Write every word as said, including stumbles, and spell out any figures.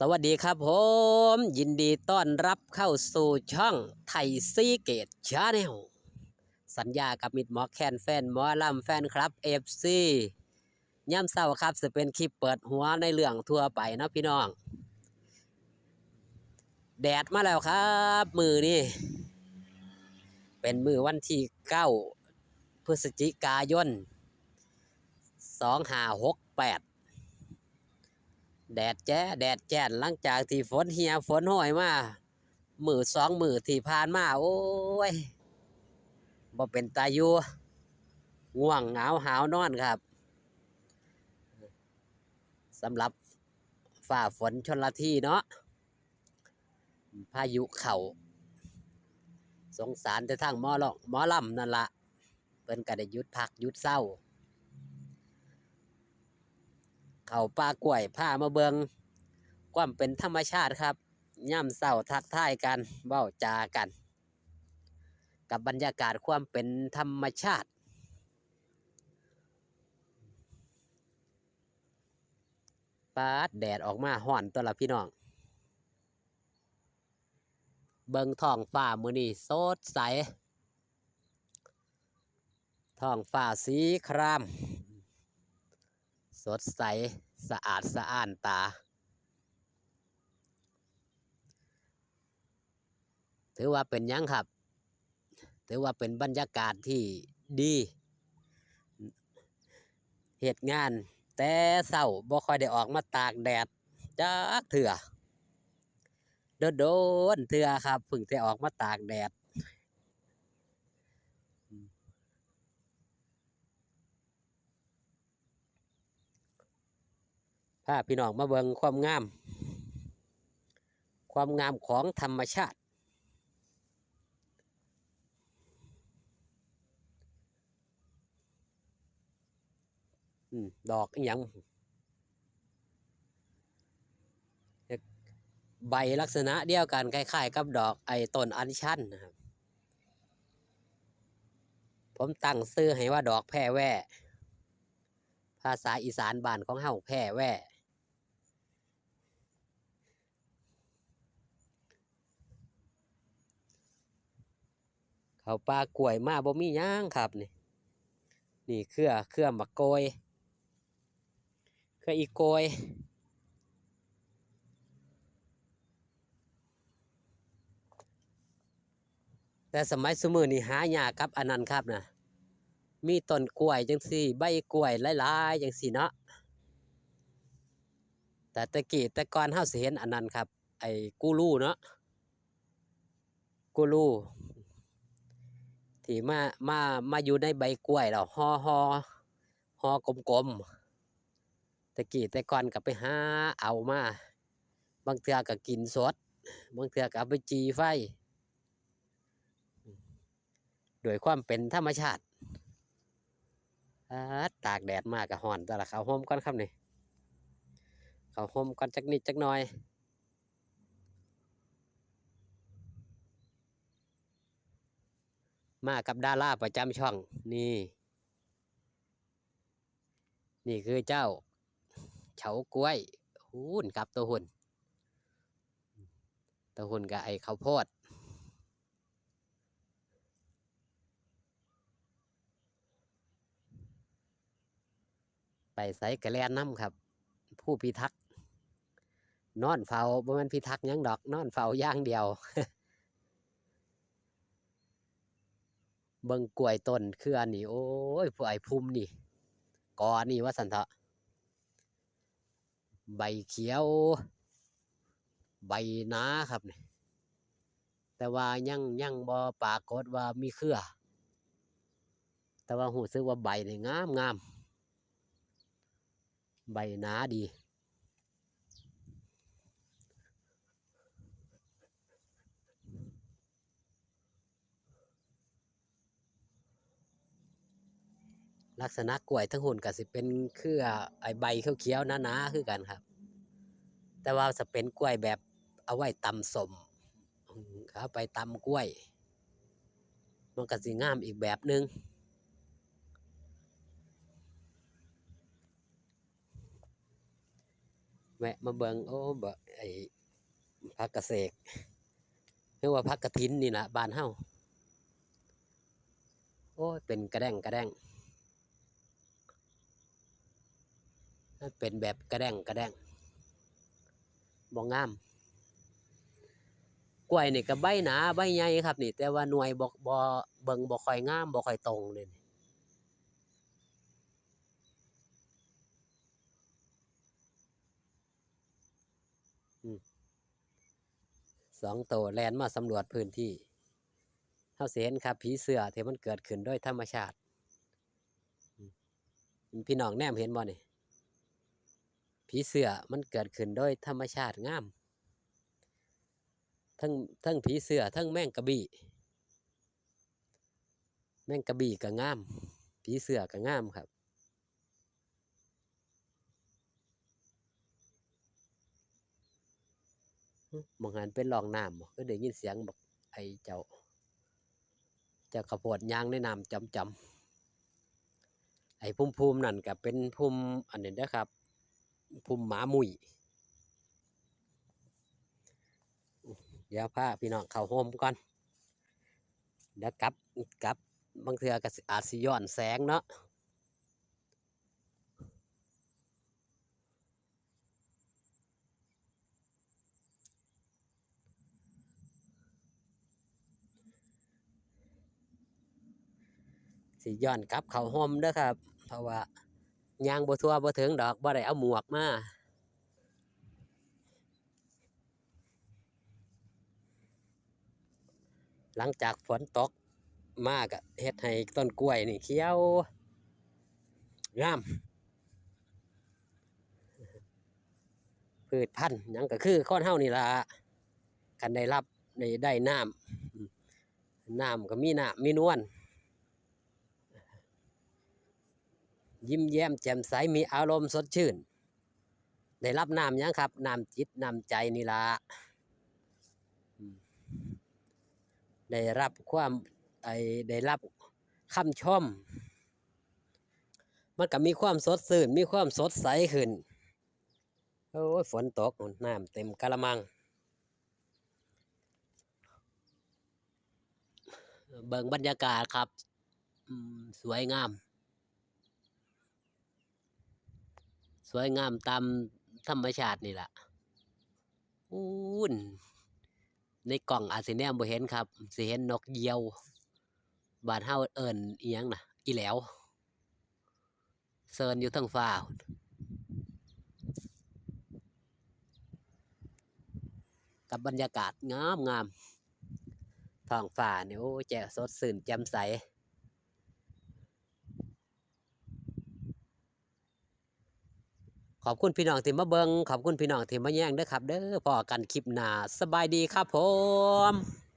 สวัสดีครับผม ยินดีต้อนรับเข้าสู่ช่องไทยซีเกตชาแนล สัญญากับมิตรหมอแคนแฟนหมอลำแฟนคลับ เอฟซี ยามเช้าครับ สิเป็นคลิปเปิดหัวในเรื่องทั่วไปเนาะพี่น้อง แดดมาแล้วครับ มื้อนี้ เป็นมื้อวันที่เก้า พฤศจิกายน สองห้าหกแปด แดดแจ้แดดแจ้น หลังจากที่ฝนเหียฝนโหยมา มื้อสองมื้อที่ผ่านมา โอ้ย บ่เป็นตาอยู่ ง่วงเหงาหาวนอนครับ สำหรับฟ้าฝนชลทีเนาะ พายุเข้า สงสารแต่ทางหมอลองหมอลำนั่นละ เพิ่นก็ได้หยุดพักหยุดเซา เข้าป่ากล้วย พามาเบิ่งความเป็นธรรมชาติครับ ยามเช้าทักทายกัน เว้าจากัน กับบรรยากาศความเป็นธรรมชาติ ป๊าด แดดออกมาฮ้อนตัวละพี่น้อง เบิ่งท้องฟ้ามื้อนี้สดใส ท้องฟ้าสีคราม สดใส สะอาดสะอ้านตา ถือว่าเป็นหยังครับ ถือว่าเป็นบรรยากาศที่ดี เฮ็ดงานแต่เช้าบ่ค่อยได้ออกมาตากแดดจักเทื่อ โดนๆเทื่อครับ เพิ่งได้ออกมาตากแดด พาพี่น้องมาเบิ่งความงาม ความงามของธรรมชาติ อืม ดอกอิหยัง ใบลักษณะเดียวกัน คล้ายๆกับดอกไอ้ต้นอัญชันนะครับ ผมตั้งชื่อให้ว่าดอกแพร่แว่ ภาษาอีสานบ้านของเฮาแพร่แว่ เข้าป่ากล้วยมาบ่มีหยังครับนี่ นี่เครือ เครือหมากโกย เครืออีโกย แต่สมัยซุมื้อนี้หายากกับอันนั้นครับนะ มีต้นกล้วยจังซี่ ใบกล้วยหลายๆจังซี่เนาะ แต่แต่กี้แต่ก่อนเฮาสิเห็นอันนั้นครับ ไอ้กูรูเนาะ กูรู ที่มา มา มาอยู่ในใบกล้วยแล้วห่อ ห่อ ห่อกลมๆ แต่กี้แต่ก่อนก็ไปหาเอามา บางเทื่อก็กินสด บางเทื่อก็เอาไปจี่ไฟ โดยความเป็นธรรมชาติ อาด ตากแดดมาก็ฮ้อนตัวละ เข้าร่มก่อนครับนี่ เข้าร่มก่อนจักนิดจักหน่อย มากับดาราประจำช่อง นี่ นี่คือเจ้าเฉาก๊วย หุ้นครับ ตัวหุ้น ตัวหุ้นกับไอ้ข้าวโพด ไปไสก็แล่นนำครับ ผู้พิทักษ์ นอนเฝ้า บ่แม่นพิทักษ์หยังดอก นอนเฝ้าอย่างเดียว เบิ่งกล้วยต้นเครือนี่ โอ้ย พวกไอ้พุ่มนี่ กอนี่ว่าซั่นเถาะ ใบเขียว ใบหนาครับนี่ แต่ว่ายัง ยังบ่ปรากฏว่ามีเครือ แต่ว่ารู้สึกว่าใบนี่งามงาม ใบหนาดี ลักษณะกล้วยทั้งหุ้นก็สิเป็นเครือไอ้ใบเขียวๆหนาๆคือกันครับ แต่ว่าจะเป็นกล้วยแบบเอาไว้ตำส้ม อืม เขาเอาไปตำกล้วย มันก็สิงามอีกแบบหนึ่ง แวะมาเบิ่ง โอ้ บ่ ไอ้ ผักกะเสก หรือว่าผักกะถินนี่ล่ะ บ้านเฮา โอ้ย เป็นกะแด้งกะแด้ง มันเป็นแบบกะแด้งกะแด้ง บ่งาม กล้วยนี่ก็ใบหนาใบใหญ่ครับนี่ แต่ว่าหน่วยบ่ บ่ เบิ่งบ่ค่อยงาม บ่ค่อยตรงเลยนี่ อืม สองโตแล่นมาสำรวจพื้นที่ เฮาสิเห็นครับ ผีเสื้อที่มันเกิดขึ้นโดยธรรมชาติ อืม พี่น้องแนมเห็นบ่นี่ ผีเสื้อมันเกิดขึ้นโดยธรรมชาติ งาม ทั้ง ทั้งผีเสื้อ ทั้งแมงกะบี้ แมงกะบี้ก็งาม ผีเสื้อก็งามครับ หึ หม่องหั้นเป็นร่องน้ำบ่ คือได้ยินเสียงบัก ไอ้เจ้า เจ้าข้าวโพดย่างในน้ำจ๋อมๆ ไอ้ภูมิๆ นั่นก็เป็นภูมิอันนี้เด้อครับ ภูมิหมามุ้ย เดี๋ยวพาพี่น้องเข้าโฮมก่อน เดี๋ยวกลับ กลับ บางเทื่อก็สิ อาจสิย้อนแสงเนาะ สิย้อนกลับเข้าโฮมเด้อครับ เพราะว่าย่างบ่ทั่วบ่ถึงดอก บ่ได้เอาหมวกมา หลังจากฝนตกมาก็เฮ็ดให้ต้นกล้วยนี่เขียวงาม พืชพันธุ์หยังก็คือคนเฮานี่ล่ะ คันได้รับ ได้ ได้น้ำ น้ำก็มีน้ำมีนวล ยิ้มแย้มแจ่มใส มีอารมณ์สดชื่น ได้รับน้ำหยังครับ น้ำจิตน้ำใจนี่ล่ะ อืม ได้รับความ ไอ้ ได้รับคำชม มันก็มีความสดชื่น มีความสดใสขึ้น โอ้ย ฝนตก น้ำเต็มกะละมัง เบิ่งบรรยากาศครับ อืม สวยงาม สวยงามตามธรรมชาตินี่ล่ะ อู้น ในกล้องอาจสิแนมบ่เห็นครับ สิเห็นนกเหยี่ยว บ้านเฮาเอิ้นอิหยังนะ อีแหลว เซิ่นอยู่เทิงฟ้า กับบรรยากาศงามงาม ท้องฟ้านี่ โอ้ แจ่มสดชื่นแจ่มใส ขอบคุณพี่น้องที่มาเบิ่ง ขอบคุณพี่น้องที่มาแยงเด้อครับเด้อ พ้อกันคลิปหน้า สบายดีครับผม